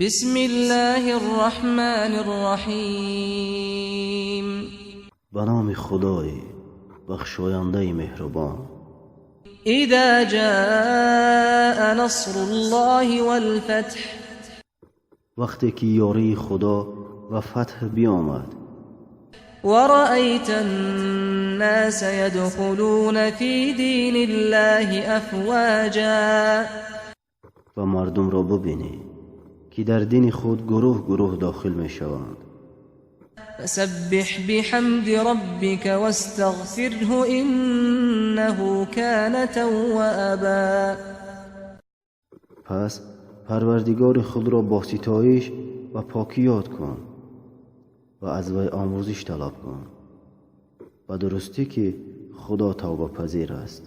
بسم الله الرحمن الرحيم. Ба номи Худои бахшояндаи меҳрубон. إذا جاء نصر الله والفتح. Вақте ки ёрии Худо ва фатҳ биомад. ورأيت الناس يدخلون في دين الله أفواجا. Ва мардумро бубинӣ, ки дар дини худ гурӯҳ гурӯҳ дохил мешаванд. فسبح بحمد ربك واستغفره إنه كان توابا. Пас Парвардигори худро бо ситоиш ва покӣ ёд кун ва аз вай омурзиш талаб кун, ба дурустӣ ки Худо тавбапазир аст.